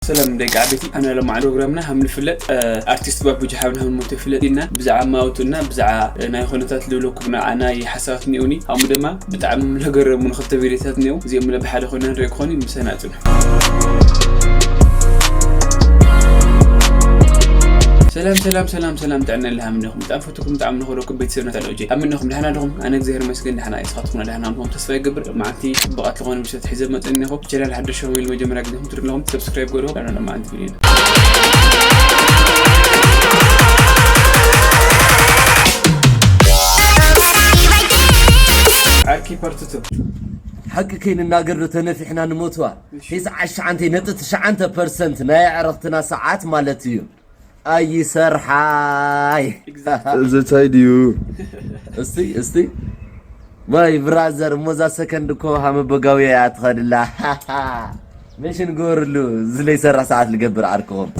ሰላም ደቂ ዓበይቲ፣ ኣነ ሎማዓንቲ ፕሮግራምና ሃም ንፍለጥ ኣርቲስት ባቡጂ ሓብና ሃም ሞት ይፍለጥ ኢና። ብዛዕባ ማውቱና ብዛዕባ ናይ ኾነታት ልብለኩም ንዓና ሓሳባት እኒኡኒ። ኣሙ ድማ ብጣዕሚ ለገረሙ ንክልተ ቪዲዮታት እኒኡ። እዚኦም ብሓደ ኮይና ንሪኦ ክኾኑ ምሰናጽኑ። ሰላም ሰላም ሰላም ሰላም፣ ጥዕና ለሃም እንዲኹም ብጣዕሚ ፈትኩም ብጣዕሚ ንኸረኩም ቤተሰብና ታለውጀ ሃም እንዲኹም ደህና ዲኹም? ኣነ እግዚኣብሔር ይመስገን ደህና እየ። ንስኻትኩም ደህና ምዃን ተስፋ ይገብር። መዓልቲ ጽቡቓት ዝኾነ ምሸት ሒዘ መጸ እኒኹ። ቻናል ሓደሽ ሆም ኢሉ መጀመርያ ግዜ ክትሪኡ ኣለኹም ሰብስክራይብ ገርዎ። ኣነ ድማ ኣንቲ ቪድዮ ዓርኪ ፓርት ቱ። ሓቂ ከይንናገር ዶ ተነፊሕና ንሞትዋ? እሺ። ተስዓን ትሽዓተ ነጥቢ ትሽዓተ ፐርሰንት ናይ ዕረፍትና ሰዓት ማለት እዩ። ኣይሰርሓይ። እዚ ታይ ድዩ? እስቲ እስቲ ማይ ብራዘር፣ እሞ እዛ ሰከንድ እኮ ሃመ በጋዊ እያ ትኸድላ። ሜሽን ግበርሉ፣ ዝለይ ሰራሕ ሰዓት ልገብር ዓርክኹም።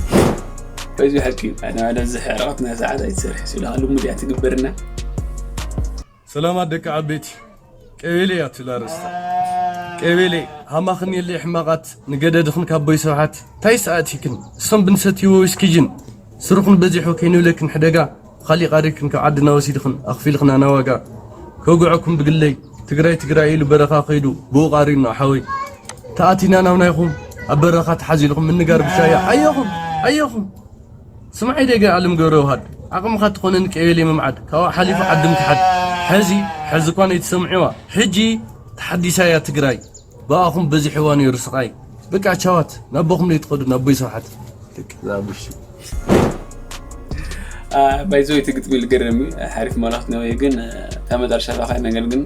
በዚ ሓቂ እዩ። ኣነ ኣነ ዝሕረቐትና ሰዓት ኣይትሰርሕ ስለ ልሙድ እያ ትግበርና። ሰላማት ደቂ ዓበይቲ። ቀቤሌ እያ ትብል ኣርእስታ። ቀቤሌ፣ ሃማኽን የለይ ሕማቓት፣ ንገደድኽን ካብ ቦይ ሰውሓት፣ ታይ ሰኣቲክን? እሶም ብንሰትይዎ ዊስኪ ጅን፣ ስርኽን በዚሑ ከይንብለክን ሕደጋ፣ ብኻሊእ ቃሪርክን ካብ ዓድና ወሲድኽን ኣኽፊልኽናና ዋጋ። ከውግዐኩም ብግለይ፣ ትግራይ ትግራይ ኢሉ በረኻ ከይዱ፣ ብኡ ቃሪርና ሓወይ። ተኣቲና ናብ ናይኹም፣ ኣብ በረኻ ተሓዚልኹም ምንጋር ብሻያ። ኣየኹም! ኣየኹም! ስምዓይ ደገ ኣለም ገብረ ውሃድ፣ ዓቕምኻ ትኾነኒ ቀቤሌ ምምዓድ፣ ካብኣ ሓሊፉ ዓዲ ምክሓድ። ሕዚ፣ ሕዚ እኳ ነይትሰምዕዋ፣ ሕጂ ተሓዲሳ እያ ትግራይ፣ ብኣኹም በዚሕዋ ነይሩ ስቓይ። በቃ ቻዋት፣ ናቦኹም ነይትኸዱ፣ ናቦይ ስብሓት። ደቂ ዛቡሽ። ባይዘወይ ትግጥሚ ልገረሚ ሓሪፍ መልእኽቲ ነው ግን እታ መጨረሻ ባኻ ነገር ግን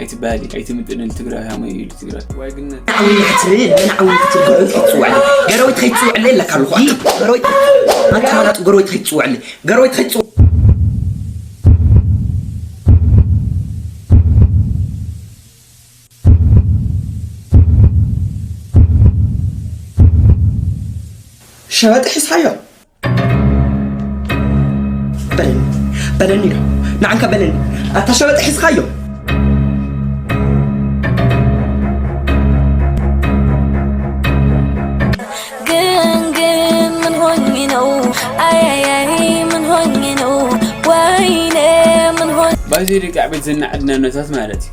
ኣይትበሃሊ ኣይትምጥን ኢሉ ትግራይ ሃመ ኢሉ ትግራይ ዋይ ግን ንዓውን ክትብል ንዓውን ክትብል ገረወይት ክትጽውዕለ ገረወይት ከይትጽውዕለ ኢለካ ኣለኹ። ገረወይት ኣንተ መላጥ ገረወይት ከይትጽውዕለ ገረወይት ከይትጽው ሸበጥ ሒዝካዮ በለኒ በለኒ ኢሎ ንዓንካ በለኒ ኣታ ሸበጥ ሒዝካዮ። ግን ግን ምን ሆኜ ነው? አያያይ ምን ሆኜ ነው? ወይኔ ምን ሆ ባይዚ ደቂ ዓበይቲ ዝናዕድና ነታት ማለት እዩ።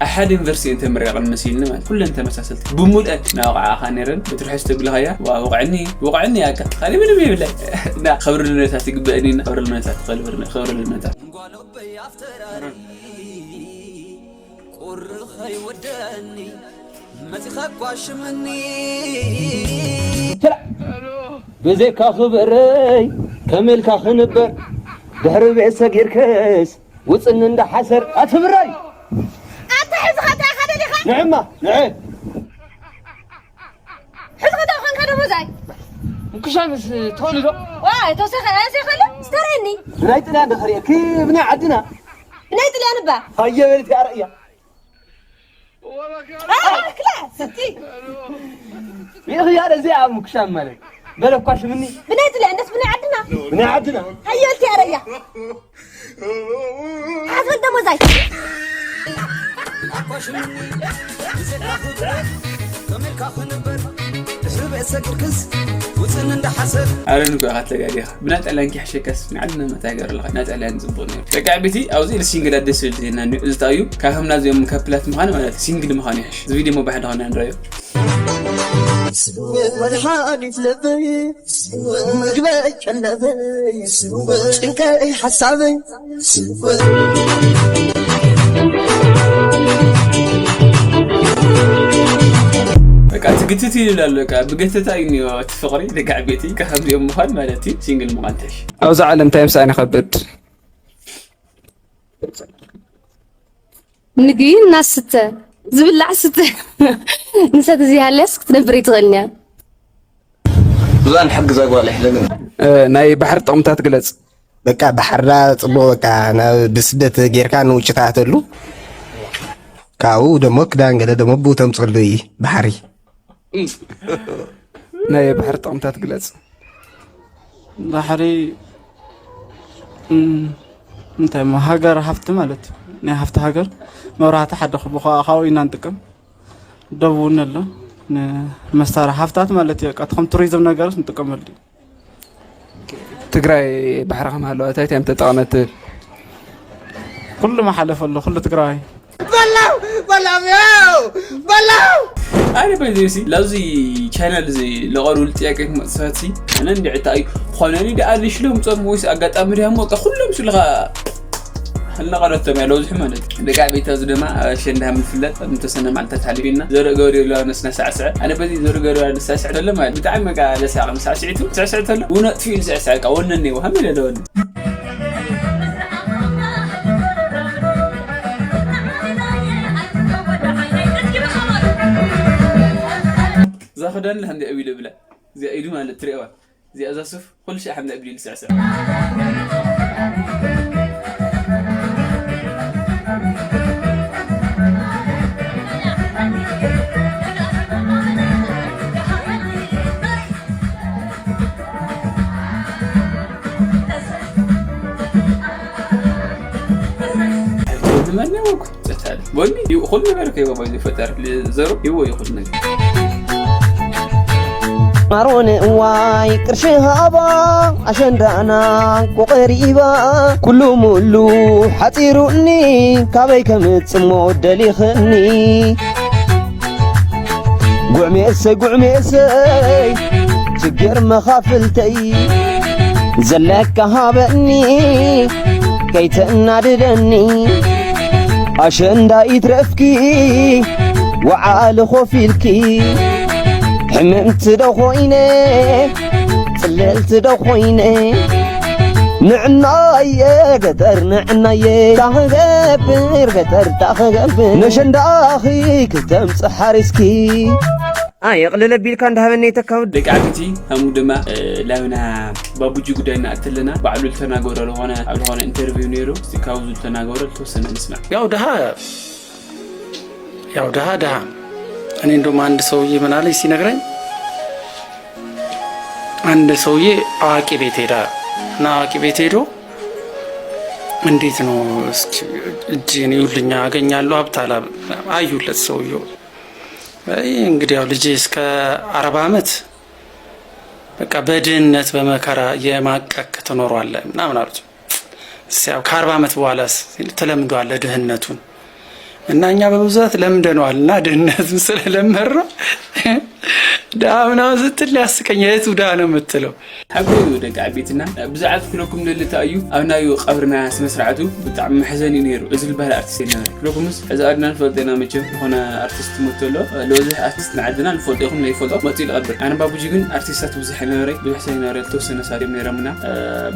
ኣብ ሓደ ዩኒቨርሲቲ እንተምረቕን መሲልኒ ማለት ኩለን ተመሳሰልቲ ብሙልአን እናወቕዓኻ ነይረን ብትርሕስ ተብልኻያ ዋ ውቕዕኒ ውቕዕኒ ያካ ካልእ ምንም የብለን። እና ኸብሪ ልነታት ይግበእኒ እና ኸብሪ ልነታት ኸብሪ ልነታት ቁርኸይ ወደኒ መጺኻ ጓሽምኒ ብዘይካ ክብረይ ከመልካ ክንበር ድሕሪ ቤት ሰጊርክስ ውፅኒ እንዳሓሰር ኣትብረይ ኣታ ሕዚ ኸታ ኢኻ ደሊኻ ንዕማ ንዐ ሕዚ ኸታ ኾንካ ደሞዛይ ምክሻንስ ትኸሉ ዶ ዋይ ተወሰኸ ኣያሰ ይኸሉ ስተረኒ ብናይ ጥልያን ዶ ክርእየኪ ብናይ ዓድና ብናይ ጥልያን እባ ሃየ በልቲ ኣርእያ ክላ ስቲ ይኽያ ደዚኣ ምክሻን ማለት በለኳ ሽምኒ ብናይ ጥልያን ደስ ብናይ ዓድና ብናይ ዓድና ሃየ በልቲ ኣርእያ ሓዝበል ደሞዛይ ኣረ ንኳ ተጋጊኻ ብናይ ጣልያን ኪሕሸካስ ንዓድና መታይ ገር ኣለኻ ናይ ጣልያን ጽቡቕ ነይሩ ደቂ ዓበይቲ ኣብዚ ኢሉ ሲንግላት ደስ ዝብል ዜና እንዮ እዚ እዩ ካብ ህምና እዚኦም ካፕላት ምዃን ማለት ሲንግል ምዃን ይሕሽ እዚ ቪድዮ ሞ ባሕዲ ኾና ንረዮ መድሃኒት ልበይ ምግበይ ቀለበይ ጭንቀይ ሓሳበይ በቃ ትግትት ይብል ኣሎ በቃ ብገተታ እዩ እኒኦ እቲ ፍቕሪ ደቂ ዓበይቲ ከከምዚኦም ምዃን ማለት እዩ ሲንግል ምዃን ተሽ ኣብዛ ዓለም እንታይ ምሳኣን ይኸብድ ምግቢ እናስተ ዝብላዕ ስተ ንሰተ ዘይሃልያስ ክትነብር ኣይትኽእልን እያ ብዛን ሕጊ ዘጓል ይሕለግን ናይ ባሕሪ ጥቕምታት ግለጽ በቃ ባሕርና ጽቡቕ በቃ ናብ ብስደት ጌርካ ንውጭ ታተሉ ካብኡ ደሞ ክዳን ገለ ደሞ ብኡ ተምፅሉ እዩ ባሕሪ ናይ ባሕሪ ጥቕምታት ግለጽ ባሕሪ እንታይ ሞ ሃገር ሃፍቲ ማለት ናይ ሃፍቲ ሃገር መብራህቲ ሓደ ክቡ ካብኡ ኢና ንጥቀም ደብ እውን ኣሎ መሳርሒ ሃፍታት ማለት እዩ። በቃ ከም ቱሪዝም ነገርስ ንጥቀመሉ። ትግራይ ባሕሪ ከም ሃለዋ እንታይ እዮም ተጠቐመት? ኩሉ መሓለፈ ኣሎ፣ ኩሉ ትግራይ። በላው፣ በላው፣ ያው፣ በላው። ኣነ በዚ ሲ ላዚ ቻናል እዚ ለቐርቡ ጥያቄ ክመጽእ ሲ ኣነ እንድዕታ እዩ። ኾነኒ ደኣ ልሽሎም ጾም ወይስ ኣጋጣሚ ድያ ሞቀ ኩሎም ሽልኻ እናቐረቶም ያለው ዝሕ ማለት ደቂ ቤት እዚ ድማ ኣሸንዳ ምፍለጥ እንተሰነ ማልታት ሓሊፊና ዘርኢ ገበሪ ለዋነስና ሳዕስዐ ኣነ በዚ ዘርኢ ገበሪ ለዋነስና ሳዕስዐ ተለ ማለት ብጣዕሚ በቃ ለሳቕ ሳዕስዒቱ ሳዕስዐ ተለ ውነጥፊ ኢሉ ሳዕስዐ ቃ ወነኒ ወሃም ኢለ ለወኒ እዛ ክዳን ለሃንዲ ኣቢሉ ብላ እዚኣ ኢዱ ማለት ትሪእዋ እዚኣ እዛ ሱፍ ኩሉ ሻዕ ሃንዲ ኣቢሉ ዝስዕስዕ ትመኒ ወኩ ጸታል ቦኒ ይኹል ነገር ከይባባ ይፈጠር ዘሩ ይዎ ይኹል ነገር ማሮን እዋይ ቅርሺ ሃባ ኣሸንዳና ቆቐሪባ ኩሉ ሙሉ ሓፂሩኒ ካበይ ከምፅሞ ደሊኽኒ ጉዕሜሰይ ጉዕሜሰይ ችግር መኻፍልተይ ዘለካ ሃበኒ ከይተናድደኒ ኣሸንዳ ይትረፍኪ ወዓሊ ኾፊልኪ ሕምምቲ ዶ ኾይነ ጽልልቲ ዶ ኾይነ ንዕናየ ገጠር ንዕናየ ታኸገብር ገጠር ታኸገብር ነሸንዳኺ ክተምጽእ ሓሪስኪ የቕልል ኣቢልካ እንዳሃበኒ ተካውድ ደቂ ዓበይቲ ከምኡ ድማ ላብና ባቡጂ ጉዳይ እናኣተለና ባዕሉ ዝተናገሮ ዝኾነ ኣብ ዝኾነ ኢንተርቪው ነይሩ እስቲ ካብኡ ዝተናገሮ ዝተወሰነ ንስማዕ ያው ድሃ ያው ድሃ ድሃ እኔ እንደውም አንድ ሰውዬ ምን አለኝ ሲነግረኝ አንድ ሰውዬ አዋቂ ቤት ሄዳ እና አዋቂ ቤት ሄዶ እንዴት ነው እስኪ እጄን ይውልኛ አገኛለሁ ሀብት አላ አዩለት ሰውየው እንግዲህ ያው ልጄ እስከ አርባ ዓመት በቃ በድህነት በመከራ የማቀክ ትኖሯለ ምናምን አሉት። ያው ከአርባ ዓመት በኋላ ትለምደዋለ ድህነቱን እና እኛ በብዛት ለምደነዋል እና ድህነቱን ስለለመድነው ድሃ ምናምን ስትል ሊያስቀኝ የቱ ድሃ ነው የምትለው? ሓቂ እዩ ደቂ ዓቤትና ብዛዕባ ክለኩም ደሊ እንታይ እዩ ኣብ ናይ ቀብርና ስነ ስርዓቱ ብጣዕሚ መሕዘኒ እዩ ነይሩ እዚ ዝበሃል ኣርቲስት የለን ክለኩምስ ሕዚ ኣድና ንፈልጦ ኢና መቸም ዝኾነ ኣርቲስት ሞት ተሎ ለብዙሕ ኣርቲስት ንዓድና ንፈልጦ ይኹን ዘይፈልጦ መፅኡ ይቐብር ኣነ ባቡጂ ግን ኣርቲስታት ብዙሕ ኣይነበረ ብዙሕ ሰብ ይነበረ ዝተወሰነ ሳት እዮም ነይሮምና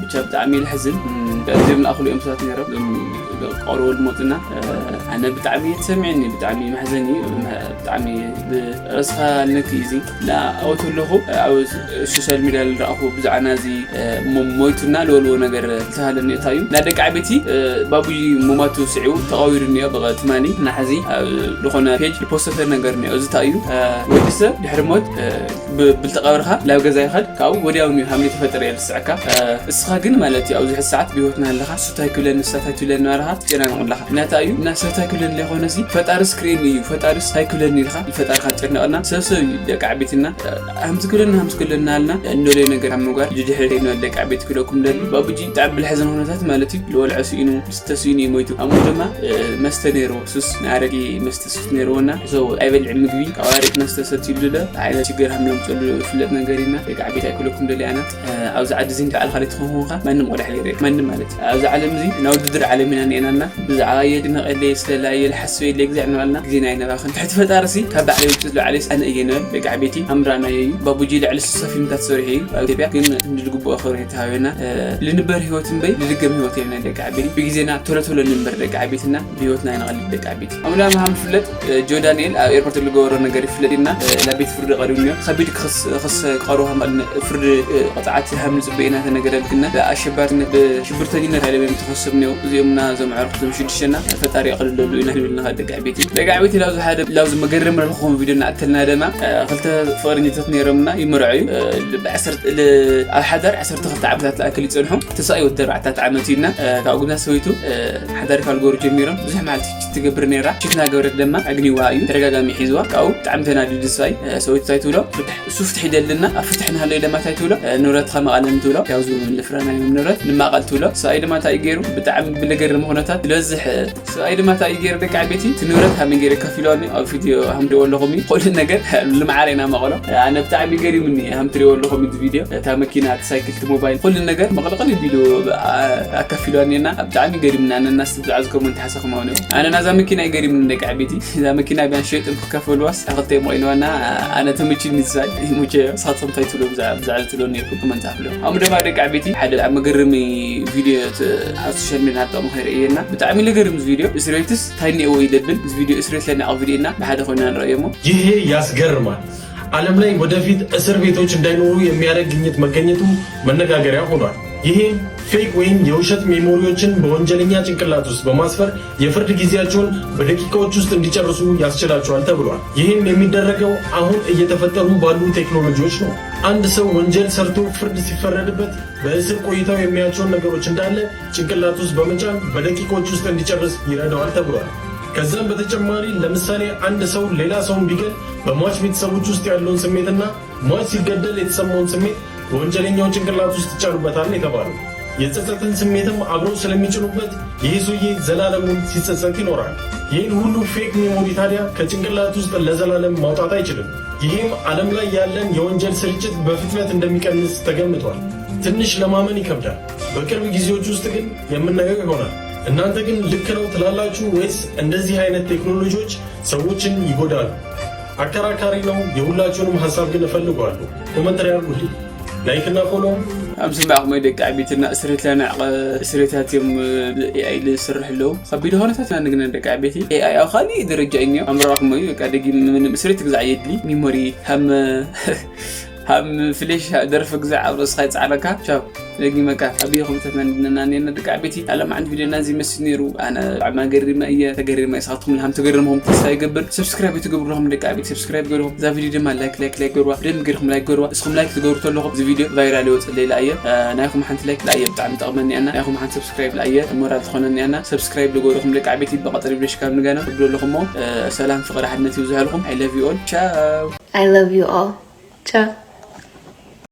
ብቻ ብጣዕሚ እዩ ልሕዝን እዚኦም ንኣኽሉ እዮም ሰባት ነይሮም ቀርቦ ዝመፁና ኣነ ብጣዕሚ ተሰሚዕኒ ብጣዕሚ መሕዘኒ ብጣዕሚ ርእስኻ ልነኪ እዚ ንኣወት ኣለኹ ኣብ ሶሻል ሚድያ ዝረኣኹ ብዛዕባ ናዚ ሞይቱና ዝበልዎ ነገር ዝተሃለኒ እታ እዩ ናይ ደቂ ዓበይቲ ባቡይ ሙማቱ ስዒቡ ተቐዊሩ እኒኦ ብቐትማሊ ናሕዚ ዝኾነ ፔጅ ዝፖስተተ ነገር እኒኦ እዚ እንታይ እዩ ወዲ ሰብ ድሕሪ ሞት ብልተቐብርኻ ናብ ገዛ ይኸድ ካብኡ ወዲያውኑ እዩ ሃምሊ ተፈጠረ እየ ዝስዕካ እስኻ ግን ማለት እዩ ኣብዚ ሕዚ ሰዓት ብህይወትና ኣለኻ ስታይ ክብለኒ ንሳታይ ትብለኒ ማለኻ ትጨናንቑ ኣለኻ እናታ እዩ እና ሰብታይ ክብለኒ ዘይኮነሲ ፈጣርስ ክርእየኒ እዩ ፈጣርስ ታይ ክብለኒ ኢልካ ንፈጣርካ ትጨነቕና ሰብ ሰብ እዩ ደቂ ዓቤትና ሃምቲ ክብለኒ ሃምቲ ክብለኒ ኣልና እንደለዩ ነገር ኣብ ምግባር ጅድሕሪ ንበል ደቂ ዓቤት ክብለኩም ደሊ ባቡጂ ብጣዕሚ ብልሕዘን ኩነታት ማለት እዩ ልወልዐ ስኢኑ ዝስተ ስኢኑ እዩ ሞይቱ ኣሙ ድማ መስተ ነይርዎ ሱስ ናይ ኣረቂ መስተ ሱስ ነይርዎና ሰው ኣይበልዕ ምግቢ ካብ ኣረቂ መስተ ሰትዩሉ ለ ዓይነት ሽግር ሃምሎም ፀሉ ይፍለጥ ነገር ኢና ደቂ ዓቤት ኣይክብለኩም ደሊ ኣና ኣብዚ ዓዲ እዚ በዓል ካልእ ትኾንካ ማንም ቆዳሕ ይርኢ ማንም ማለት እዩ ኣብዚ ዓለም እዚ ናይ ውድድር ዓለም ኢና ኒአናና ብዛዕባ የድነቐለይ ስለላየ ልሓስበ የለ ግዜ ንባልና ግዜና ኣይነባኽን ትሕቲ ፈጣርሲ ካብ ባዕለይ ውፅእ ዝለዓለይስ ኣነ እየ ንበል ደቂ ዓበይቲ ኣምራናዮ እዩ ባቡጂ ልዕሊ ስሳ ፊልምታት ሰሪሑ እዩ ኣብ ኢትዮጵያ ግን ንዝግብኦ ክብሪ ተሃበና ልንበር ህይወት እምበይ ልድገም ህይወት የብልና ደቂ ዓበይቲ ብግዜና ቶሎ ቶሎ ንንበር ደቂ ዓበይትና ብህይወትና ኣይንቐልድ ደቂ ዓበይቲ ኣምላኽ ምሃም ዝፍለጥ ጆ ዳንኤል ኣብ ኤርፖርት ዝገበሮ ነገር ይፍለጥ ኢልና ናብ ቤት ፍርዲ ቀሪቡ እኒኦ ከቢድ ክስ ክስ ክቐርቦ ከም ፍርዲ ቅፅዓት ሃም ንፅበ ኢና ተነገረልክና ብኣሸባሪነት ብሽብርተኝነት ሃይለ እዮም ተኸሶም እኒኦ እዚኦም እና እዞም ኣዕሩኽ እዞም ሽዱሽተና ፈጣሪ የቕልሎ ኢና ንብል ንኸድ ደቂ ዓበይቲ። ደቂ ዓበይቲ ላብዚ ሓደ ላብዚ መገረሚ ረልኹም ቪድዮ እናኣተልና ደማ ክልተ ፍቕረኛታት ነይሮምና ይመርዑ እዩ። ብዓሰርተ ኣብ ሓዳር ዓሰርተ ክልተ ዓመታት ለኣክል ይፀንሑ። ተሳኢ ወዲ ኣርባዕታት ዓመት እዩና ካብኡ ግና ሰበይቱ ሓዳር ካብ ልገሩ ጀሚሮም ብዙሕ መዓልቲ ትገብር ነይራ። ሽትና ገበረት ደማ ኣግኒዋ እዩ ተደጋጋሚ ሒዝዋ ካብኡ ብጣዕሚ ተናዲዱ ሰብኣይ ሰበይቱ እንታይ ትብሎ እሱ ፍትሕ ይደልና ኣብ ፍትሕ ንሃለዩ ደማ እንታይ ትብሎ ንብረትካ መቐለን ትብሎ ካብዚ ልፍረና እዮም ንብረት ንማቐል ትብሎ ሰብኣይ ድማ እንታይ ገይሩ ብጣዕሚ ብልገርም ኩነታት ዝበዝሕ ሰብኣይ ድማ እንታይ ገይሩ ደቂ ዓበይቲ እቲ ንብረት ሃመን ገይረ ከፊሎኒ ኣብ ቪድዮ ሃምድዎ ኣለኹም እዩ ኩሉ ነገር ልምዓረ ኢና መቐሎ ኣነ ብጣዕሚ ገሪምኒ ሃም ትሪኦ ኣለኹም እቲ ቪድዮ እታ መኪና እቲ ሳይክል እቲ ሞባይል ኩሉ ነገር መቕልቕል ይቢሉ ኣከፊሎኒ እና ብጣዕሚ ገሪምና ኣነና ስብ ዝዓዝኮም እንተሓሰኹም ኣነ ኣነ ናዛ መኪና ይገሪምኒ ደቂ ዓበይቲ እዛ መኪና ቢያን ሸይጥም ክከፈልዋስ ኣኽልተ ሞይልዋና ኣነ ተመችኒ ዝሳይ ይሙቸ ሳቶም እንታይ ትብሎ ብዛዕባ ዝትብሎ ነርኩም ክመንታ ክብሎ ኣሙ ደማ ደቂ ዓበይቲ ሓደ ኣብ መገርሚ ቪድዮ ኣብ ሶሻል ሚዲያ ናጠሙ ከይርእየና ብጣዕሚ ለገርም ቪድዮ እስሬትስ እንታይ ኔእዎ ይደብል ቪድዮ እስሬት ለናቕ ቪድዮ እና ብሓደ ኮይና ንረእየሞ ይሄ ያስገርማል። ዓለም ላይ ወደፊት እስር ቤቶች እንዳይኖሩ የሚያደርግ ግኝት መገኘቱ መነጋገሪያ ሆኗል። ይሄ ፌክ ወይም የውሸት ሜሞሪዎችን በወንጀለኛ ጭንቅላት ውስጥ በማስፈር የፍርድ ጊዜያቸውን በደቂቃዎች ውስጥ እንዲጨርሱ ያስችላቸዋል ተብሏል። ይህም የሚደረገው አሁን እየተፈጠሩ ባሉ ቴክኖሎጂዎች ነው። አንድ ሰው ወንጀል ሰርቶ ፍርድ ሲፈረድበት በእስር ቆይታው የሚያቸውን ነገሮች እንዳለ ጭንቅላት ውስጥ በመጫን በደቂቆች ውስጥ እንዲጨርስ ይረዳዋል ተብሏል። ከዛም በተጨማሪ ለምሳሌ አንድ ሰው ሌላ ሰውን ቢገል በሟች ቤተሰቦች ውስጥ ያለውን ስሜትና ሟች ሲገደል የተሰማውን ስሜት በወንጀለኛው ጭንቅላት ውስጥ ይጫኑበታል የተባለው። የጸጸትን ስሜትም አብረው ስለሚጭኑበት ይህ ሰውዬ ዘላለሙን ሲጸጸት ይኖራል። ይህን ሁሉ ፌክ ሜሞሪ ታዲያ ከጭንቅላት ውስጥ ለዘላለም ማውጣት አይችልም። ይህም ዓለም ላይ ያለን የወንጀል ስርጭት በፍጥነት እንደሚቀንስ ተገምቷል። ትንሽ ለማመን ይከብዳል። በቅርብ ጊዜዎች ውስጥ ግን የምናየው ይሆናል። እናንተ ግን ልክ ነው ትላላችሁ ወይስ እንደዚህ አይነት ቴክኖሎጂዎች ሰዎችን ይጎዳሉ? አከራካሪ ነው። የሁላችሁንም ሀሳብ ግን እፈልገዋለሁ። ኮመንት ላይ አድርጉልኝ። ላይክ እና ፎሎ ኣብ ስማዕኹም ደቂ ዓበይትና እስሬት ለናዕቐ እስሬታት እዮም ኤኣይ ዝስርሕ ኣለዉ ከቢድ ኾነታት ኢና ንግነ ደቂ ዓበይቲ ኤኣይ ኣብ ካሊእ ደረጃ እዩ እኒኦ ኣምራኹም እዩ በቃ ደጊ ምንም እስሬት ግዛዕ የድሊ ሚሞሪ ሃም ሃም ፍሌሽ ደርፊ ግዛዕ ኣብ ርእስኻ ይፃዕረካ ቻው ደጊመካ ኣብ ኹምተትና ንድነና ኔና ደቂ ዓበይቲ ኣለማዓንቲ ቪድዮና እዚ መስል ነይሩ ኣነ ብጣዕሚ ገሪመ እየ ተገሪመ እየ ስኻትኩም ሃም ተገረምኹም ተስፋ ይገብር ሰብስክራይብ ትገብሩ ለኹም ደቂ ዓበይቲ ሰብስክራይብ ገርኹም እዛ ቪድዮ ድማ ላይክ ላይክ ላይክ ገርዋ ብደንብ ገርኹም ላይክ ገርዋ እስኹም ላይክ ትገብሩ ተለኹም እዚ ቪድዮ ቫይራል ይወፅእ ሌላ እየ ናይኹም ሓንቲ ላይክ ላእየ ብጣዕሚ ጠቕመኒ ያና ናይኹም ሓንቲ ሰብስክራይብ ላእየ ሞራል ትኾነኒ ያና ሰብስክራይብ ልገብርኹም ደቂ ዓበይቲ ብቐጠር ብደሽ ካብ ንገና ትብሉ ኣለኹም ሞ ሰላም ፍቕሪ ሓድነት ይብዝሃልኹም I love you all ቻው I love you all ቻው